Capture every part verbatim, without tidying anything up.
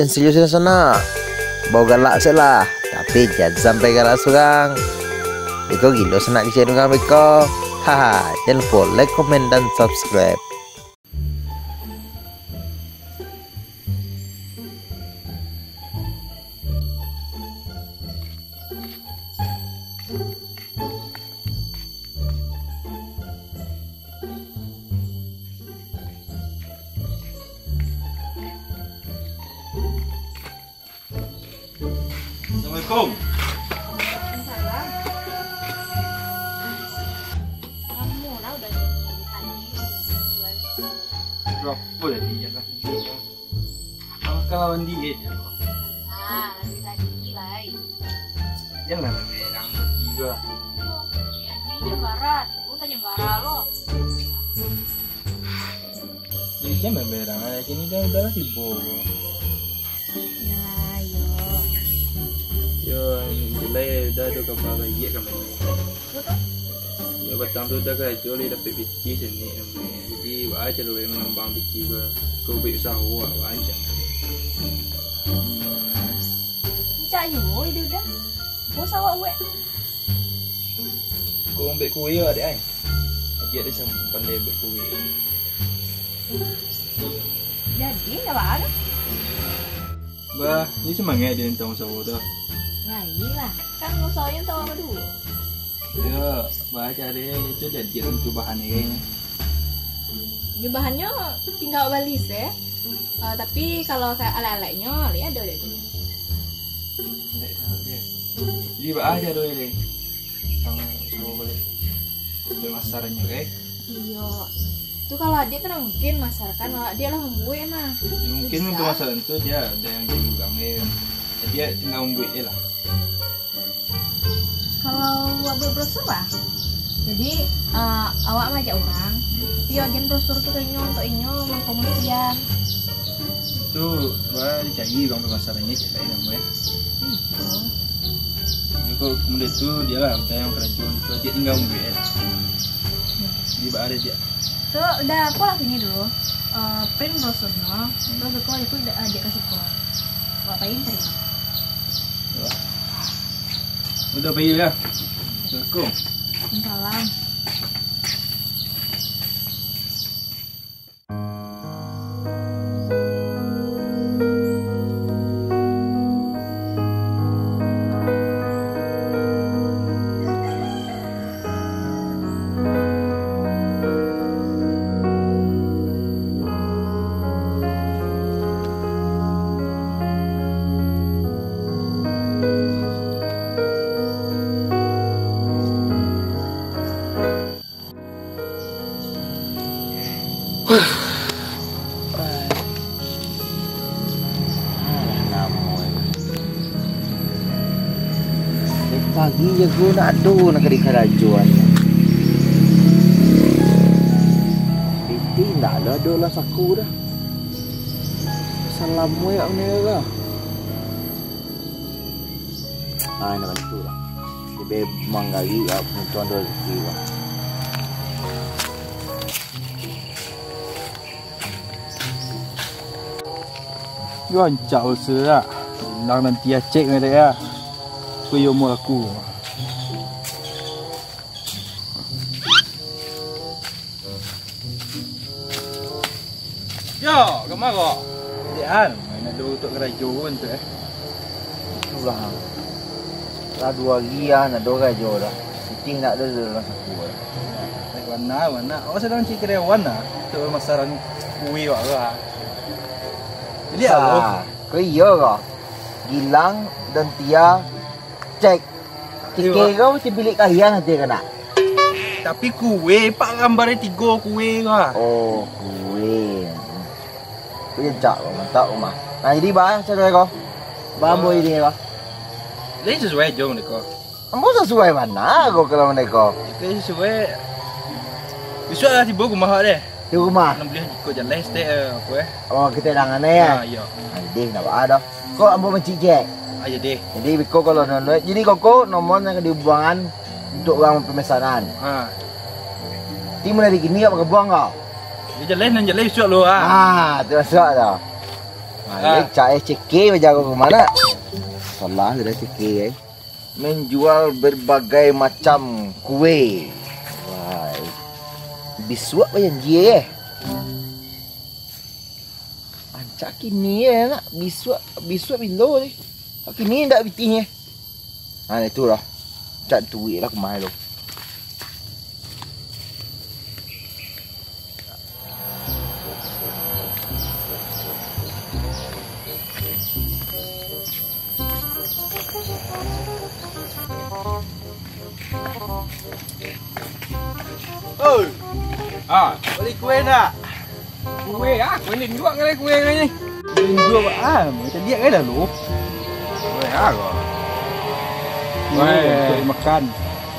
Serius sanak. Bawa galak se lah, tapi jan sampai galak surang. Beko gilo sanak kecek dengan beko. Haha, jan lupo like, komen, dan subscribe. Assalamualaikum. Waalaikumsalam. Lamo lah udah dari tadi. Berapa tadi ya kan? Makan lawan diet ya. Ah, dari tadi lah. Jangan merang juga. Oh, ya, ini dia barat. Gue tanya bara lo. Jadi kan memang lah, kini kan udah tibo. Ya, yo. Yo, nilai udah ada kabar baik kan. Betul. Yo, batang tu udah karajo, boleh dapek pitih sini namanya. Jadi, wah aja lo yang mengembang pitih gua. Kau buat usaha awak, wah aja. Cak yo, ide udah. Bos awak buat. Kau ambek kue awak, dek ai. Aji ada sam pandai buat kue. Jadi, ndak baa doh. Bah, ni semangat dia tentang usaha tu. Ngai lah, kan usaha yang tahu apa dulu. Ya, bah cari itu jadi untuk bahan ni kayaknya. Di bahannya tinggal bali sih. Ah, tapi kalau kayak alat-alatnya, lihat ada aja. Jadi bah aja tu ini. Sama sama boleh. Untuk masarnya, oke? Iyo. Tu kalau adik tu dah mungkin masarkan, kalau adik lah mambuek mah. Ya, mungkin untuk masalah itu dia ada yang jadi orang, eh. Dia tinggal mambuek je lah. Kalau buat brosur lah. Jadi, eh, awak majak orang, tapi agen brosur tu ka inyo, untuk inyo mangkomunikan. Tu, bah dicari orang pemasarannya, cek lain nama, eh. Iyo. Jadi, kalau kemudian tu, dia lah, udah yang karajo, dia tinggal mambuek. Jadi, bah ada dia. Tu, udah, aku lah sini dulu. Eh, print brosur no. Terus aku, aku udah ajak ka siko. Wak Pain terima. Udah, pai lah. Assalamualaikum. Waalaikumsalam. Alah, namo e. Dari pagi jago nak ado nak ka dikarajoan. Pitih ndak ado, ado lah saku dah. Salamo yo ni lah. Ah, nak bantu lah. Lebih manggari lah, untuang ado rezeki lah. Yo, rancak usaha dak. Bilang nanti acek ngadek ya. Ko iyo umur aku. Yo, kama ko? Dek an, main ado untuak karajo pun tu eh. Itulah. Lah duo hari ah, ndak ado karajo dah. Pitih ndak ado dalam saku dah. Eh, wana, wana. Awak sadang cari karyawan lah. Untuak pamasaran kue awak tu lah. Jadi, ah, alo. Ko iyo ko? Gilang dan Tia cek. Tike ko macam bilik kalian nanti kena. Tapi kue, pak gambar tigo kue ko. Oh, kue. Kue cak ko, mantap rumah. Nah, jadi bah, cak ko. Bah, ambo ini ko. Jadi sesuai jo ko. Ambo sesuai mana ko kalau mana ko? Jadi sesuai. Besok lah tibo rumah awak deh. Di rumah. Nak beli ko jalan stek eh, apa eh? Oh, kita dangan eh. Ah, iyo. Nah, jadi ndak apa dah. Ko ambo mancik cek. Ah, iyo deh. Jadi biko kalau nono, jadi koko nomor yang dibuangan untuk orang pemesanan. Ha. Ti mulai dari kini awak bakabuang ko. Yo jaleh nan jaleh isuak lo ah. Ah, tu masuak tu. Ah, cak eh, ceke bajago ka ma? Salah sudah ceke, eh. Menjual berbagai macam kue. Wah, bisuak bajanji, eh. Rancak kini, eh, nak. Bisuak, bisuak bilo, eh. Kini ndak pitih, eh. Ha, itu lah. Cak duit lah kemai tu. Oi. Ah, bali kue ndak? Kue ah, kue ni dua kali kue ni. Kue ni dua ah, macam dia kan dah lu. Kue ah kau. Kue Weh. Untuk dimakan.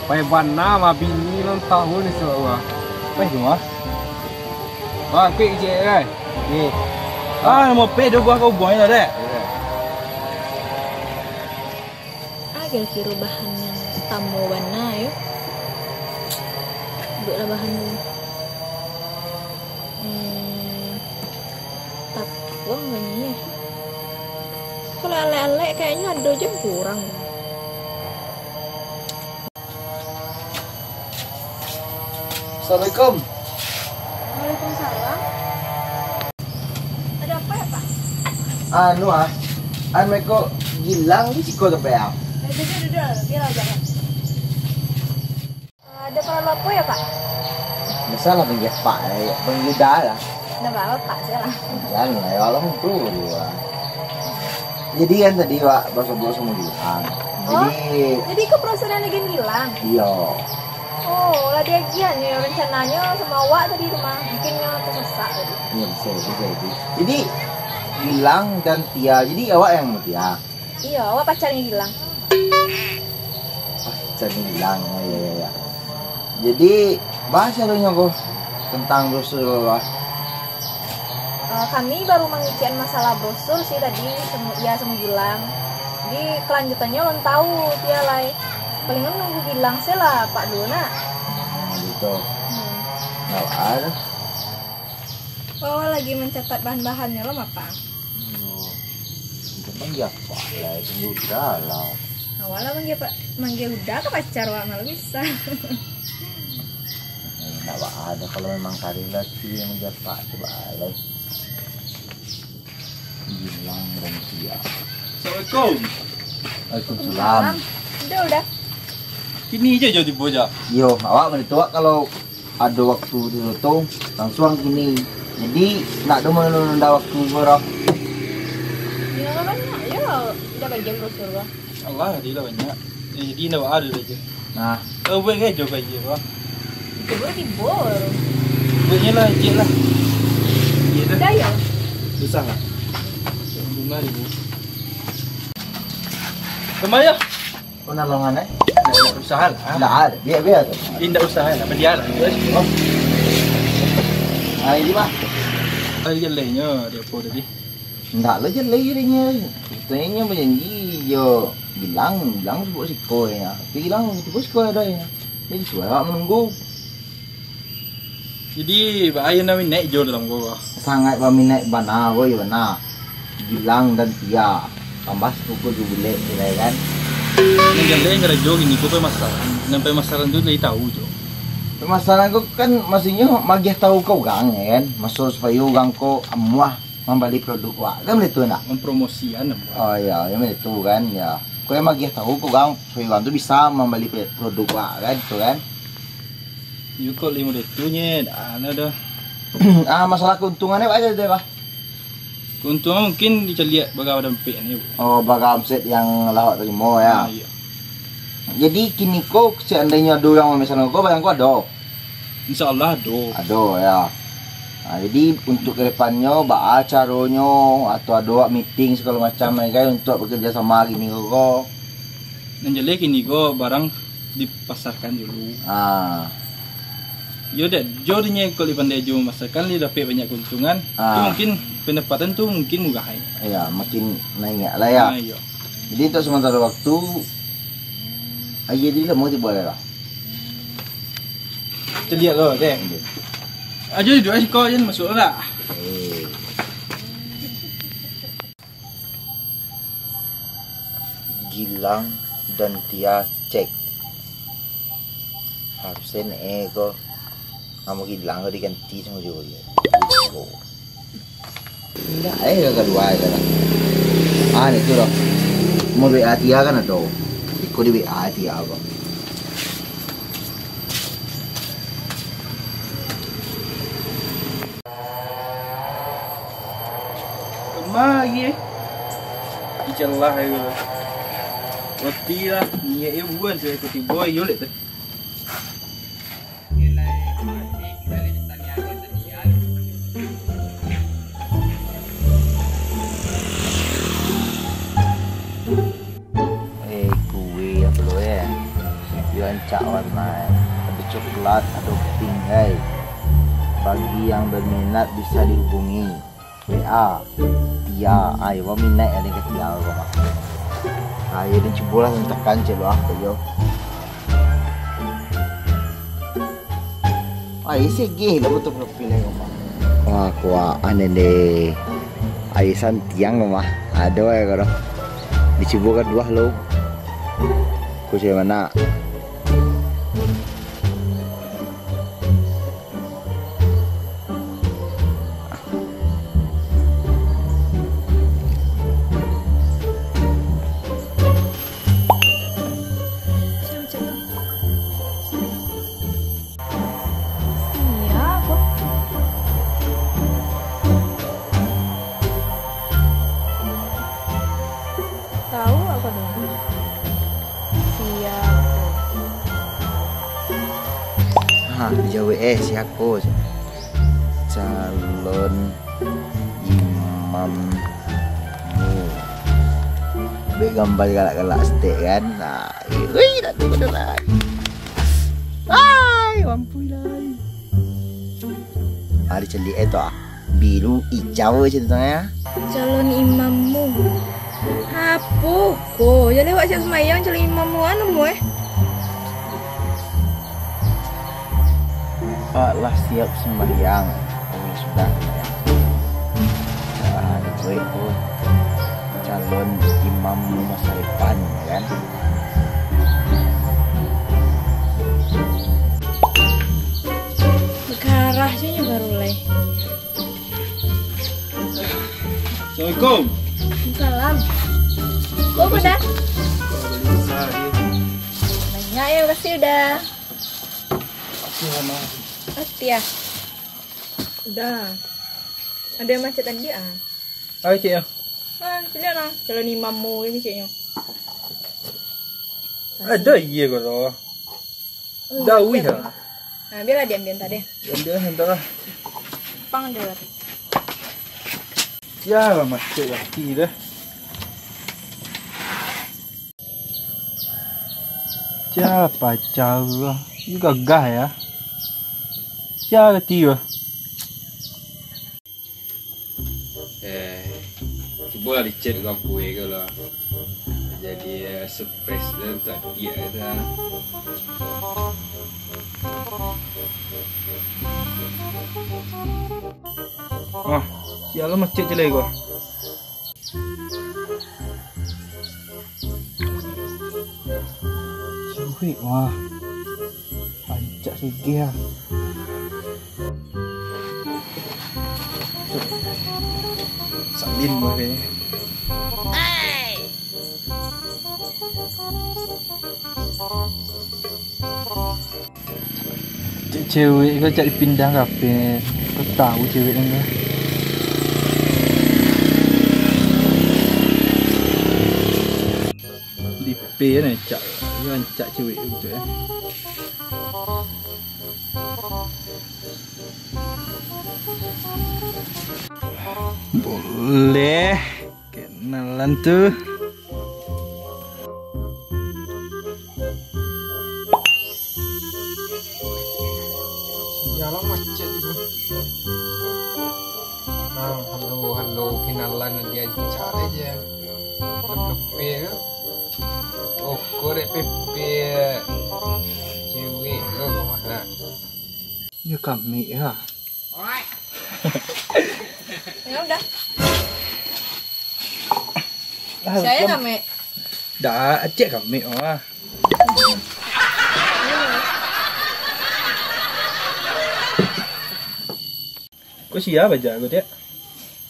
Pai bana mah bini ulang tahun ni sebab gua. Pai tu mah. Wah, kue je kan. Ye. Ah, nama pe dua buah kau buang lah dek. Ah, kiro-kiro bahan nan tamo bana yo. Duduaklah bahan tu. Hmm, tapuang bana yo. Kalau alek-alek kayaknyo ado je kurang. Assalamualaikum. Waalaikumsalam. Ada apa ya, Pak? Anu ah, anu ko Gilang di siko sampai ah. Eh, duduk, duduk, biar aja, Pak. Eh, ada perlu apa ya, Pak? Masalah panggil Pak, eh, panggil Dah lah. Ndak apa-apa, Pak, sajolah. Jangan lah, ya Allah, tu lah. Jadi kan tadi, Wak, baso-baso mau bilang. Oh, jadi, jadi kau perusahaan lagi bilang? Iyo. Oh, lah diagihan yo rencananyo samo awak tadi tu mah. Mungkin nyo tersesat tadi. Iyo, bisa, bisa, bisa. Jadi, Gilang dan Tia. Jadi, awak yang sama Tia? Iyo, awak pacarnyo Gilang. Pacarnyo Gilang, ya, ya, ya. Jadi, bahas alunyo ko tentang brosur ko, bah. Eh, kami baru mangecekan masalah brosur sih tadi, samo, ya, samo Gilang. Jadi, kelanjutannyo alun tahu, Tia lai. Palingan nunggu Gilang se lah, Pak, dulu, nak. Ah, gitu. Hmm. Nggak ada. Oh, lagi mencatat bahan-bahannyo lo, Mapang? Iyo. Itu manggia Pak lah, itu udah lah. Awak lah manggia Pak, manggia udah ka pacar awak malah bisa. Eh, ndak baa doh, kalau memang kareh laki yang manggia Pak tu baa lai. Bilang dan Tia. Assalamualaikum. Waalaikumsalam. Salam. Udah, udah. Kini je, jo tibo je. Yo, awak mah tu, Wak, kalau ado waktu tu, tu, langsuang kini. Jadi, ndak ado manunda-nunda waktu ko doh. Yo, banyak yo. Udah bagian brosur ko. Alah, dia lah banyak. Eh, jadi ndak ado aja. Nah. Eh, buat kerja kerja ko. Itu baru tibo. Buatnya lah, cek lah. Iya dah. Dah ya? Susah lah. Bunga ribu. Kemana ya? Kau nak longan, eh? Ndak usah lah. Ndak ada, biar, biar tu. Eh, ndak usah lah, apa dia lah. Oh. Ah, ini mah. Tadi jalannya dia apa tadi? Ndak lah jaleh dinyo. Katonyo bajanji jo Gilang, Gilang sibuk siko nyo. Tapi Gilang sibuk siko ado nyo. Jadi suai awak manunggu. Jadi, baa nan minat jo dalam ko? Sangaik baminat bana, woi, bana. Gilang dan Tia. Tambah sapupu jo bulek, kiro kan. Nan jaleh karajo kini ko pamasaran. Nan pamasaran tu lai tahu jo. Pamasaran ko kan, maksudnyo magiah tahu ka urang, ya kan. Maso supayo urang ko amuah mambali produk wak. Kan baitu ndak? Mempromosian amuah. Oh, iya, yang baitu kan, ya. Ko yang magiah tahu ka urang, supayo urang tu bisa mambali pe-, produk wak, kan, tu kan. Iyo, kok limo retunyo, dah, dah. Ah, masalah keuntungan, Pak, aja deh, Pak. Keuntungan mungkin dicaliak bara dampaknyo. Oh, bara omset yang lah awak tarimo, ya. Ah, iya. Jadi, kini ko, seandainyo ado urang mamasan ko, barang ko ado? Insya Allah ado. Ado, ya. Nah, jadi, untuk ke depannyo, baa caronyo, atau ado awak meeting segalo macam, ya kan, untuk bekerja sama kini ko? Nan jaleh kini ko, barang dipasarkan dulu. Ah. Yo, dek, jo dinyo kok lai pandai jo mamasarkan, lai dapek banyak keuntungan. Ah. Tu mungkin pendapatan tu mungkin murah ai. Iya, makin naik lah ya. Ah, iya. Jadi untuk sementara waktu, aja dulu lah, mau tiba lah. Kita lihat lah, dek. Iya. Aja duduk ai siko, jan masuk lah. Eh. Gilang dan Tia cek. Absen eh ko. Namo Gilang ko diganti samo jo dia. Ko. Indak eh ka kadua eh kan. Ah, ni tu doh. Nomor W A Tia kan ado. Iko di W A Tia, Bang. Kama lagi eh? Ijalah ayo. Roti lah, niat iyo buruan sudah tibo iyo lek tu. Eh, kue apo lo eh? Yo rancak wan, Mai. Ado coklat, ado pink, ai. Bagi yang berminat bisa dihubungi W A Tia, ai, baminat ado ka Tia ko mah. Ai, den cubolah untukan cek lo apo yo. Ai, segeh lah betul profil ko mah. Wah, kuat ane deh. Ai, santiang ko mah. Ado ai ko doh. Dicubo kaduo lo. Ku cek mano? Sia ko? Tau ako tu? Sia ko? Ha, dijawek eh, sia ko? Calon imammu. Bek gambar galak-galak saketek kan. Nah, ui, nak tu beneran. Ai, ampun lai. Ah, dicaliak eh tu ah. Biru ijau je tantang eh. Calon imammu. Apo ko? Jaleh awak siap sumbayang calon imammu anu mu eh. Pak lah siap sumbayang. Oh, sudah sumbayang. Ah, dibuek ko calon imam masa depan, ya kan? Bagarah se nyo baru lai. Assalamualaikum. Salam. Kok udah? Banyak ya, makasih udah. Makasih, Mama. Makasih ya. Udah. Ada yang macet tadi ah. Apa cek ya? Ah, lihat lah. Calon imammu ini ceknya. Ada iya kalau. Dah wih ah. Nah, biarlah diambil tadi. Diambil sebentar lah. Pang dia lah. Ya lah macet lagi dah. Sia pacar tu lah. Ni gagah ya. Sia kati tu. Eh, cubolah di-chat urang pue ko lah. Jadi eh, surprise dia tu hati lah tu lah. Ah, sia lah macet je lah ko. Suik mah. Rancak sige ah. Salin mah kayaknya. Cek cewek ko cak dipindah kape. Ko tahu cewek ko. Di P ni cak, yo cak cewek tu eh. Boleh. Kenalan tu. Sialah macet itu. Nah, halo, halo, kenalan diajak aja. Lepe-lepe tu. Oh, korek pepe. Cewek lo mana? Ya kami ya. Ya udah. Saya kami. Tak, acek kamek mah. Kok sia baja ko, Tiak?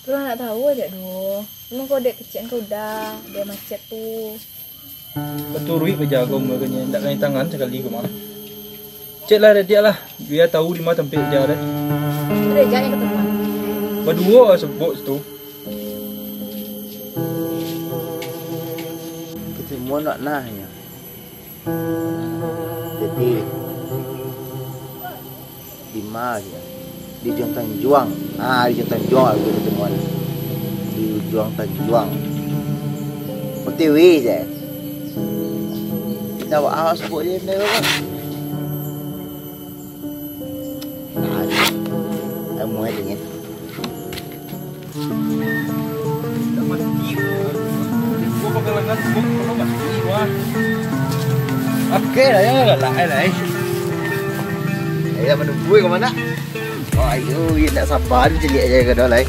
Pulang ndak tahu aja doh. Emang kau dek kecek kau dah, dek macet tu. Baturuik baja ko, umua ko nyo, ndak kanai tangan sakali ko mah. Cek lah, Tiak lah, bia tahu di ma tampek baja deh. Sudah jak yang ketemuan. Baduo lah sebok situ. Ketemuan nak nah ya. Jadi, di ma aja? Di Ujuang Tanjuang. Ah, di Ujuang Tanjuang aku ketemuan. Di Ujuang Tanjuang. O T W je. Kita awak awas buat je, benda tu kan. Nah, ilmu aja ni. Dah mati. Gua bakal angkat gua kalau mati, wah. Oke lah, ya, lah, lah, lah, eh. Ya, menunggu ke mana? Oh, ayo, ya, tak sabar, ciliak aja ke dah, lah, eh.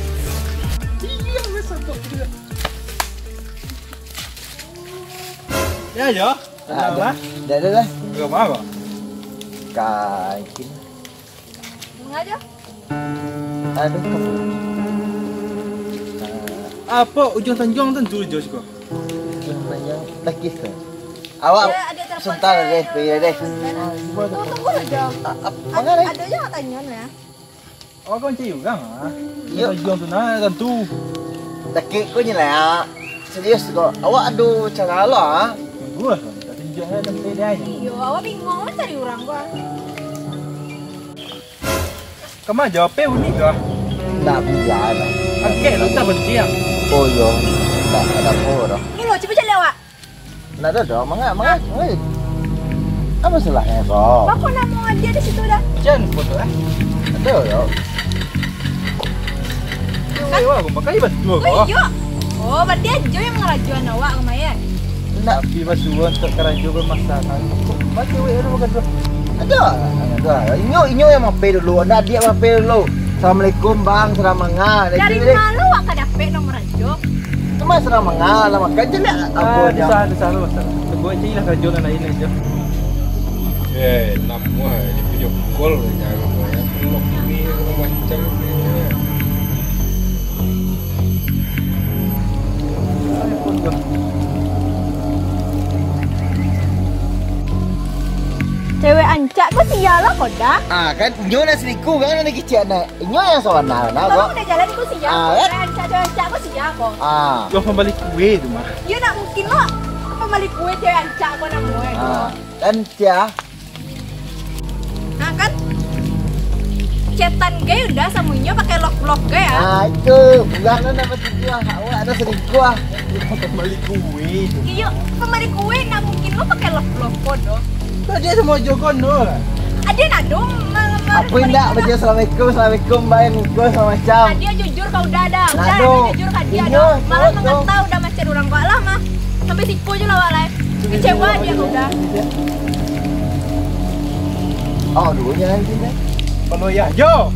Iya, wes, satu juga. Ya, ya. Ah, dah, dah, dah, dah. Ke mana, Bang? Kain. Mangaja? Aduh, kamu. Apo Ujuang Tanjuang tantu jo siko? Ujuang Tanjuang lagi tu. Awak sebentar deh, pergi deh. Tunggu, tunggu saja. Ado yang nak tanyo ni. Awak kan cari urang ah. Iyo. Tanjuang tu nah tantu. Dakek ko nyo lah. Serius ko. Awak ado cara lah. Tunggu lah, tak tunjuk lah sampai dia ni. Iyo, awak bingung lah cari urang ko. Kama jo, apo bunyi tu ah? Ndak biar lah. Oke, lu tak berhenti ah. Oh, iyo. Ndak ada apa dah. Ni lo, cuba cari awak. Ndak ada dah, mangak, mangak. Oi. Apa salahnyo ko? Bako namo dia di situ dah. Jan foto eh. Ada yo. Kan? Wah, pakai batu. Oh, iyo. Oh, berarti Ajo yang mangarajoan awak kamarin. Ndak pi basuo untuak karajo bamasalah. Baco weh anu bukan tu. Ada, ada. Inyo, inyo yang mape dulu. Ndak dia mape dulu. Assalamualaikum bang, salam manga. Dari ma lo awak ka dapek nomor Ajo? Cuma salam manga lah makan je lah. Ah, apa dia? Bisa, bisa lo, bisa. Tunggu aja lah karajo nan lain aja. Eh, namuah dia punya gol cara buat. Blok ni macam ni. Cewek ancak ko sia lah ko dah. Ah, kan inyo nak seliku kan, nak kicik nak. Inyo yang sawana nah ko. Kalau udah jalan ko sia. Ah, kan? Cewek ancak, cewek ancak ko sia ko. Ah. Yo pambali kue tu mah. Yo nak mungkin lo pambali kue cewek ancak ko namo eh. Ah, kan sia. Nah kan? Cetan gai udah samunyo pakai lok-lok gai ah. Ah, itu. Bulan lo nak bertujuh ah. Awak ada selingkuh ah. Pambali kue tu. Iyo, pambali kue nak mungkin lo pakai lok-lok ko doh. Kok dia semua jogon doh lah? Adia nado ma-, ma-, Apa indak baca assalamualaikum, assalamualaikum, bye, muka sama macam. Adia jujur kau udah dah. Udah, nado. Adia jujur ka dia dah. Malah mangatau udah macam urang kau lah mah. Sampai siko je lah awak lai. Kecewa dia kau udah. Oh, dulunya nanti deh. Kalau ya, Jo.